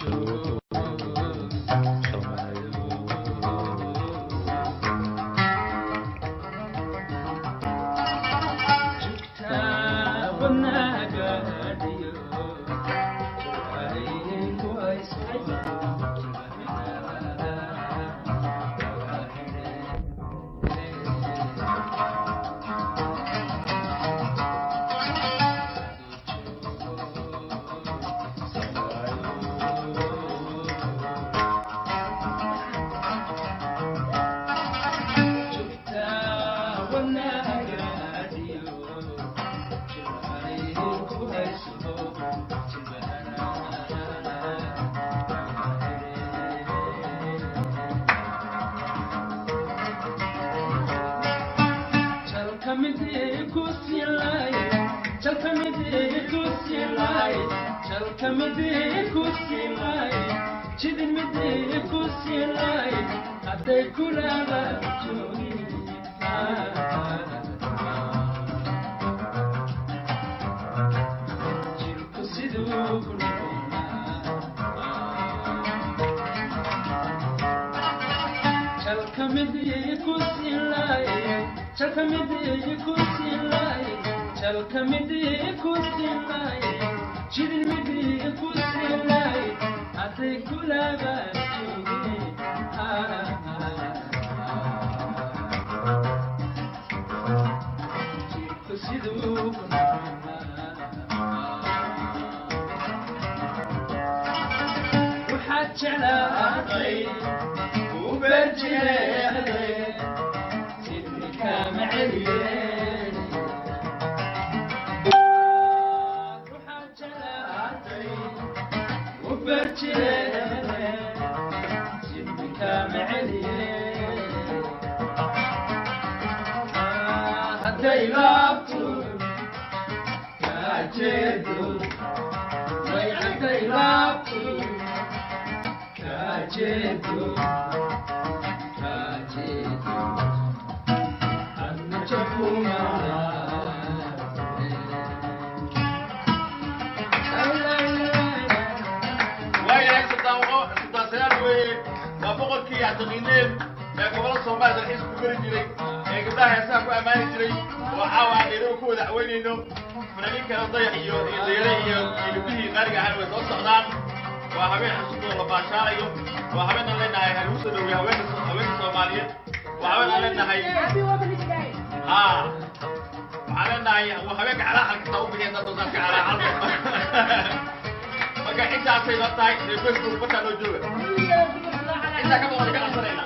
Joogo Soomaaliyo. Jugta wadnaha gaadhiyo, jacayl ku hayso, jilbahana laga xidhe. Jugta wadnaha gaadhiyo, jacayl ku hayso, jilbahana laga xidhe. Jidin midii ku siilay, hadday kulaba joogin, jirku siduu ku noqonaa? Jalka midii ku siilay, jalka midii ku siilay, jalka midii ku siilay, jidin midii ku siilay, hadday kulaba joogin, jirku siduu ku noqonaa? Waxaad jeclaatay u berjeexday, sidni kama celiyeen. Waxaad jeclaatay u berjeexday, sidni kama celiyeen. Hadday laabto kaajeedo, way hadday laabto kaajeedo, kaajeedo, adna jabuma. Waayahay, Sultaan Sultaan Sagaal weeye. Waa boqorkii axtaqiineen ee gobolada Soomaaliya dalxiis ku geli jiray, ee gabdhaha heesaha ku ammaani jiray, oo caawa aan Nairobi ku wada caweynayno. Fanaaniin kale, Dayax iyo Dayare iyo gabdhihii qaaliga ahana way soo socdaan. Waa habeen xusub oo la baashaalayo. Waa habeen aan leenahay ha lagu soo dhaweeyo haweenka Soomaaliyeed. Waa habeen aan leenahay, ha, waxaan leenahay waa haweenka calaaxal kastaa u bixiyeen dad doosaanka calaaxal. Marka intaasay noo tahay reer Facebook, markaa noo jooga intaa ka maqan ka qabsanaynaa.